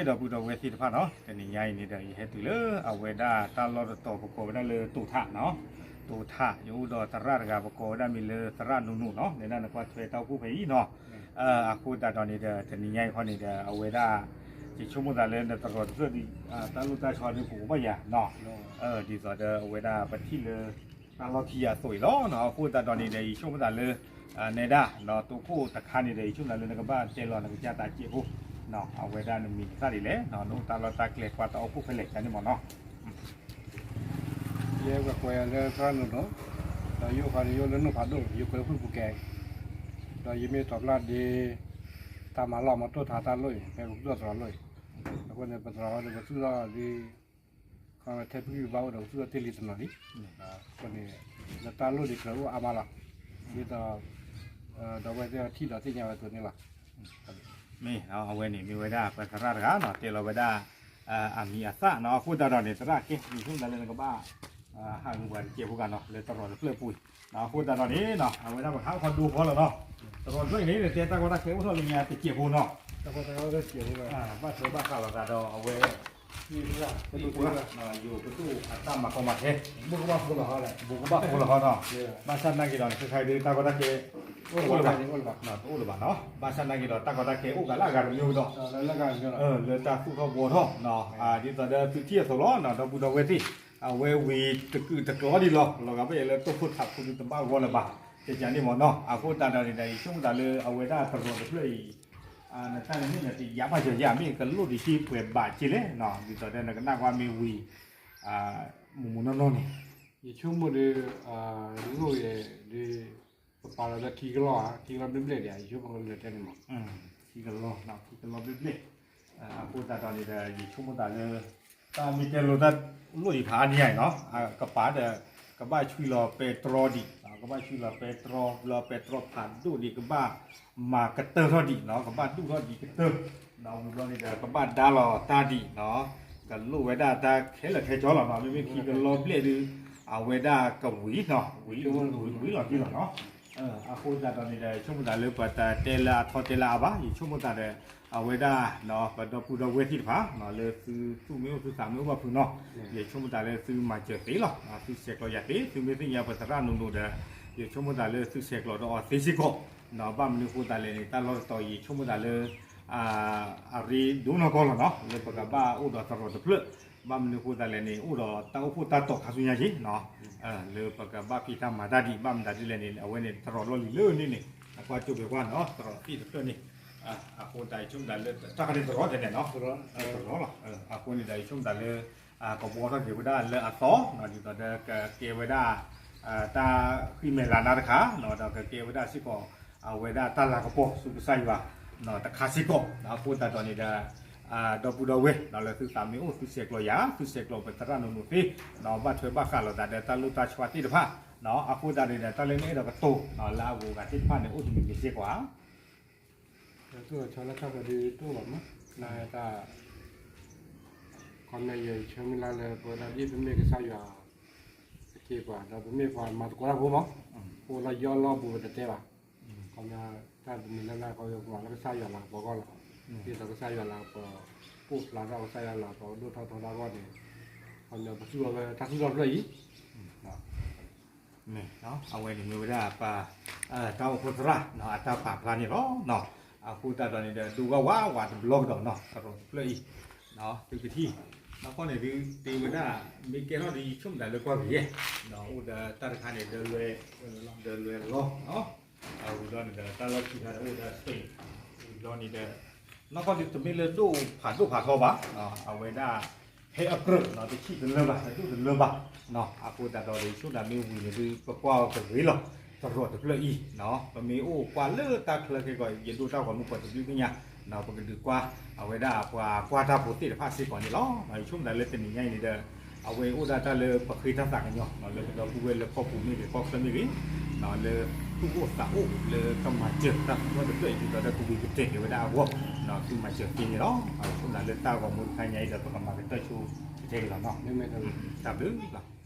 ဒီပုၢ်ဒီဝဲၢ်သ့ၣ်တဖၣ်နီၤ, တနံၤညါအံၤန့ၣ်ဒီး ယဟဲတုၤလၢအဝဲဒၣ်တၢ်လီၢ်တတီၤ ပကိးဝဲဒၣ်လၢတိၤထးနီၤ, တိၤထး ယအိၣ်ဒီးသရၣ်တဂၤ ပကိးဝဲဒၣ်မ့ၢ်လၢသရၣ်နိၣ်နိၣ်နီၤ, နဲဒၣ်နကွၢ်ထွဲတၢ်အိၣ်ဖှိၣ်ဖဲအံၤနီၤ, အဃိသတးဒီးန့ၣ်ဒီး တနံၤညါအံၤခီန့ၣ်ဒီး အဝဲဒၣ် ယဆိကမိၣ်သးလၢနတရီတဖျၢၣ်ဒီး တၢ်လိၣ်တၢ်ဆီဒုးကအိၣ်ဘၣ်ယၤနီၤ, ဒ်သိးဒီးအဝဲဒၣ်ပထံၣ်လၢ တၢ်လီၢ်ခံယၤအသိးအံၤလီၤနီၤ, အဃိသတးဒီးန့ၣ်ဒီး ယဆိကမိၣ်သးလၢ နဲဒၣ် တိခိၣ်တခါန့ၣ်ဒီး ယဆိကမိၣ်သးလၢနကဘၣ်တဲလီၤနကစၢ်သးစဲးဖိနီၤ, အဝဲဒၣ်နမံၤနသၣ်ဒ်လဲၣ်နီၤ, နအိၣ်တၢ်လီၢ်တၢ်ကျဲ ကွၢ်တၢ်အိၣ်ဖှိၣ်ဖဲလဲၣ်ကန့ၣ်မ့ၢ်နီၤ. ယဲပှၤကိးယၤလၢသရၣ်နိၣ်နိၣ်, ဒီးယအိၣ်ဃီန့ၣ် ယအိၣ်လၢနိၣ်ဖးဒိၣ် ယကွဲးဖုၣ်ပူၤကဲ, ဒီးယမ့ၢ်ထီၣ်ဖျါဒ့ တၢ်မၤလီၢ်မၤတိၢ်ထးတၢ်လိၣ်အံၤ ဖဲပကသူၣ်ထီၣ်သရိာ်လိၣ်အံၤ, အဃိန့ၣ် ပသရိာ်ဒီးပသူၣ်ထီၣ်ဒ့ ခီဖျိထဲဖုဂံၢ်ဘါအိၣ်ဒီးပသူၣ်ထီၣ်တ့ၢ်လံတနီၤလံ, အဃိန့ၣ် လၢတၢ်လိၣ်ဒံးကြၢးအိၣ်အါမးလီၤ, ဒ်သိး ဒီပုၢ်ဝဲၢ်သ့ၣ်ထံၣ်ဒီးသ့ၣ်ညါဝဲအသိးန့ၣ်လီၤ. မ့ၢ် အဝဲန့ၣ်မ့ၢ်ဝဲဒၣ်ပှၤသရၣ်တဂၤနီၤ, တဲလီၤဝဲဒၣ် အမံၤအသၣ်နီၤ, အဃိသတးဒီးန့ၣ် သရၣ်ကဲ ယဆိကမိၣ်သးလၢနကဘၣ် ဟးဂူာ်ပှၤတစဲးဖိဂၤနီၤ လၢသရိာ်တဖျၢၣ်ပူၤအံၤ, အဃိသတးဒီးန့ၣ်နီၤ အဝဲဒၣ်ပကဟးအိၣ်ခီဒိဃီလီၤနီၤ, သရိာ်တဖျၢၣ်အံၤန့ၣ် နတဲတၢ်ကီတၢ်ခဲအိၣ်ထီၣ်လၢညါတစဲးဖိနီၤ, ဘၣ်ထွဲဘၣ်ဃးလိာ်သးဒီးအဝဲ ယိၤကဒိၣ်အတၢ်မၤကီမၤခဲ ဘိးကဘၣ်ဖိလီၤဟီ, ဘိးကဘၣ်ဖိလီၤဟီနီၤ, ဘၣ်ဆၣ်နာ်က့ၤဒီး ခဲခါအံၤဒုးတၢ်ကီတၢ်ခဲ အိၣ်လၢၤဘၣ်, တအိၣ်လၢၤဘၣ်နီၤ, ဘၣ်ဆၣ်နာ်က့ၤဒီး တၢ်ကီတၢ်ခဲအိၣ်ကးလၢအဂၤတမံၤကဒီး, လၢတၢ်သူၣ်ထီၣ်ဘှီထီၣ်နီၤ, ဒ်သိးဒီးသုထံၣ်အသိးလီၤနီၤ ဒီပုၢ်ဒီဝဲၢ်သ့ၣ်, အဝဲဝံၤတကုာ်တကျီဒံးလီၤ, လီၤဂာ်ဘၣ်ယဲလၢတိၢ်ခိၣ်ထးဖိဒုးတဘၣ်ဂီၢ်လၢၤဘၣ်, ကကန့ၣ်မ့ၢ်နီၤ, အဃိသတးဒီးန့ၣ်ဒီး ယဆိကမိၣ်သးလၢအဝဲဒၣ်သရိာ်တဖျၢၣ်အံၤ နတၢ်န့ၣ်မ့ၢ်နတယာ်ဘၣ်ယီၤယၤ မ့ၢ်ကလိၣ်ဒံးဆံပှဲၤဘးက့လဲၣ်နီၤ, ဒ်သိးဒီးနကနၣ်ကွၢ်မ့ၢ်ဝံၤ မုၢ်မုၢ်နီၢ်နီၢ်န့ၣ်, ယဆိကမိၣ်ဒီး လိၣ်ယဲဒီး ပပာ်လီၤလၢခံကလီၢ်ဧါ, ခံကလီၢ်ဘျဲၣ်ဘျဲၣ်ဒံးဧါ, ယဆိကမိၣ်လၢတဲန့ၣ်မး, ခံကလီၢ်, ခံကလီၢ်ဘျဲၣ်ဘျဲၣ်, အဃိသတးဒီးန့ၣ်ဒီး ယဆိကမိၣ်သးလၢ တၢ်မ့ၢ်တဲလိာ်တၢ်လိၣ်ဒံးဖးအါန့ၢ်ဧါနီၤ, ကပၤဒီး ကဘၣ်ဆှံလီၤပဲတြီဒံး, ကဘၣ်ဆှံလီၤပဲတြီ, လီၤပဲတြီဖးဒိၣ်ဒံး ကဘၣ်မၤကတၢၢ်ထီၣ်ဒံးနီၤ, ကဘၣ်ဒူၣ်ထီၣ်ဒံးကတၢၢ်, ဒီးဝံၤဘျီန့ၣ်ဒီး ကဘၣ်ဒါလီၤတၢ်ဒံးနီၤ, ကလိၣ်ဝဲဒၣ်တၢ်ခဲလၢာ်ခဲဆ့လီၤနီၤ, မ့မ့ၢ်ခံကလီၢ်ဘျဲၣ်ဒုး အဝဲဒၣ်ကဝံၤနီၤ, ဝံၤလီၤတံၢ်လီၤနီၤ, အဃိသတးဒီးန့ၣ်ဒီး ယဆိကမိၣ်သးလၢပှၤတတဲလၢအထီတဲလၢအဘၣ်, ယဆိကမိၣ်သးဒီး အဝဲဒၣ် ပဒီပုၢ်ဒီဝဲၢ်သ့ၣ်တဖၣ် လၢသုသူၣ်မ့ၢ်အိၣ်သုသးမ့ၢ်အိၣ်ဘၣ်ဖုးနီၤ, ယဆိကမိၣ်သးလၢသုမၤစၢၤသ့လီၤ, သုဆဲးကျိးယၤသ့, သုမ့ၢ်သ့ၣ်ညါပှၤသရၣ်နိၣ်နိၣ်ဒီး ယဆိကမိၣ်သးလၢသုဆဲးကျိးဒီးအီၤသ့စ့ၢ်ကီး, ဘၣ်မနုၤအဃိသတးလဲၣ်န့ၣ် တၢ်လီၢ်တတီၤအံၤ ယဆိကမိၣ်သးလၢ အရ့ဒိၣ်နီၢ်ကီၢ်လီၤနီၤ, လၢပကဘၣ်အိၣ်ဒီးသရိာ်တဖျၢၣ်, ဘၣ်မနုၤအဃိသတးလဲၣ်န့ၣ် အိၣ်ဒီးတၢ်အိၣ်ဖှိၣ်တၢ်တီၤခါဆူညါက့ၤနီၤ, လၢပကဘၣ်ဖံးတၢ်မၤတၢ်ဒံး ဘၣ်မနုၤဒ်လဲၣ်န့ၣ် အဝဲန့ၣ်သရိာ်လီၢ်လံၤလၢန့ၣ်န့ၣ် အကွၢ်ကၠိဖဲကွၢ်နီၤ, သရိာ်သ့ၣ်တဖျၢၣ်န့ၣ်, အဃိသတးယဆိကမိၣ်သးလၢ တၢ်ခါန့ၣ်သရိာ်တဲန့ၣ်နီၤ, သရိာ်လီၤ, အဃိန့ၣ်ဒီးယဆိကမိၣ်သးလၢ ကဘှီထီၣ်က့ၤဝဲဒၣ်လၢအသီ, ဒ်သိးဒီးကကဲဝဲဒၣ် တၢ်ဃံမဲာ်လၤနါတခါ, ဒီးကကဲဝဲဒၣ်စ့ၢ်ကီး အဝဲဒၣ်တၢ်လၤကပီၤဆူကစၢ်ယွၤ တခါစ့ၢ်ကီး, အဃိသတးဒီးန့ၣ်ဒီး ဒီပုၢ်ဒီဝဲၢ် လၢသုသးမ့ၢ်အိၣ်သုဆဲးကျိးယၤ သုဆဲးကျိးပသရၣ်နိၣ်နိၣ်သ့, ဘၣ်ထွဲဘၣ်ဃးလိာ်သးဒီးတၢ်လိၣ်တၢ်ဆီသ့ၣ်တဖၣ်, အဃိသတးန့ၣ်ဒီး တၢ်လၢနအဲၣ်ဒိးကတိၤ လၢအဂုၤအဂၤသ့ၣ်တဖၣ်န့ၣ် အိၣ်တမံၤမံၤစ့ၢ်ကီးဧါ. တၢ်သူၣ်လီၤဆီလၢတၢ်ကဒုးတအိၣ်ဘၣ်မး, နတၢ် ခီပညီယဆၢမုၢ်လၢ်လၢပဝဲဒၣ်ဒ်ပမ့ၢ်ကစၢ်ယွၤ အခ့အပှၤ ဒီးပမ့ၢ်ပှၤမၤသကိးတၢ်ဖိမး, အိၣ်လီၤယီၢ်လီၢ်ပူၤပတတဲဘၣ်, ခီပညီ တၢ်တမံၤလၢ်လၢ်ကီး ပမၤလၢကစၢ်ယွၤလၤကပီၤအဂီၢ်လီၤ, ဒ်သိးကစၢ်ယွၤလၤကပီၤ ပိၢ်ဖျါထီၣ်ကစၢ်ယွၤလၤကပီၤ ဒိၣ်ထီၣ်ထီထီၣ်အဂီၢ်န့ၣ်, ခီပညီပသူၣ်ထီၣ်ဝဲတၢ်သူၣ်ထီၣ်တဖျၢၣ်အံၤ မ့ၢ် အဝဲန့ၣ်မ့ၢ်ဝဲဒၣ်ပ တၢ်အိၣ်ဖှိၣ်သရၣ် အတၢ်ပာ်ဖျါန့ၣ်လီၤ. အဃိသတးဒီးန့ၣ်ဒီး ဒိၣ်ဝဲဝးဝးတဘျီကဒီးနီၤ သရိာ်တဖျၢၣ်အံၤ သုကထံၣ် နီၢ်ကီၢ်န့ၣ် ဒုးတ့ဝဲဒၣ် မ့ၢ်ကဲထီၣ်ဒ်ယဆိကမိၣ်သးလၢကွၢ်ဂ့ၤယဲၢ် အိၣ်ဒီးတၢ်တခါန့ၣ် ဒၢလွဲ ဒၢလွဲလီၤ အဝံၤဒီးန့ၣ်ဒီး တၢ်လီၢ်ခံခါန့ၣ် အိၣ်ဒီး Spain ဝံၤဒီးန့ၣ်ဒီး နီၢ်ကီၢ်ဒုးတမ့ၢ်လၢဒိၣ်ဖးဒိၣ်ဖးထီဘၣ် အဝဲဒၣ် ဖဲအကြၢး တဆံးတလၢဘၣ် တဒိၣ်တလၢဘၣ် အဃိသတးဒီး ယဆိကမိၣ်သးမ့ၢ်ဝံၤန့ၣ်ဒုး ပကွၢ်အီၤကဂ့ၤလီၤ သရိာ်တဖျၢၣ်အံၤ ပမ့ၢ်အိၣ်ကွၢ်လၢတၢ်ချၢခဲကီး ယဒိၣ်တၢ်ဂီၤမူပှၤတဘျုးသ့ၣ်ညါ ပကဒုးကွၢ် အဝဲဒၣ်ပှၤကွၢ်တၢ်ဖိသ့ၣ်တဖၣ်စ့ၢ်ကီးန့ၣ်လီၤ. ယဆိကမိၣ်သးလၢတနံၤညါအံၤန့ၣ်ဒီး အဝဲအိၣ်ဒၣ်တၢ်လၢပဃ့တၢ်သးကညီၤ လၢပဒီပုၢ်ဝဲၢ်လၢကီၢ်ပူၤမ့ၢ်ဂ့ၤ ကီၢ်ချၢမ့ၢ်ဂ့ၤ လၢသူၣ်အိၣ်သးအိၣ်လၢကမၤစၢၤတၢ်သူၣ်ထီၣ်တဖျၢၣ်အံၤ ဒ်သိးဒီးကဝံၤကတၢၢ်က့ၤဝဲဒၣ်အဂီၢ် သုမၤစၢၤသ့န့ၣ်လီၤ. ယဆိကမိၣ်သးလၢတၢ်ဂီၤမူတခါညါအံၤဒီး ပကမၤကတၢၢ်ဆိကတၢၢ်အံၤလီၤနီၤ. တၢ်ဘျုးလီၤ.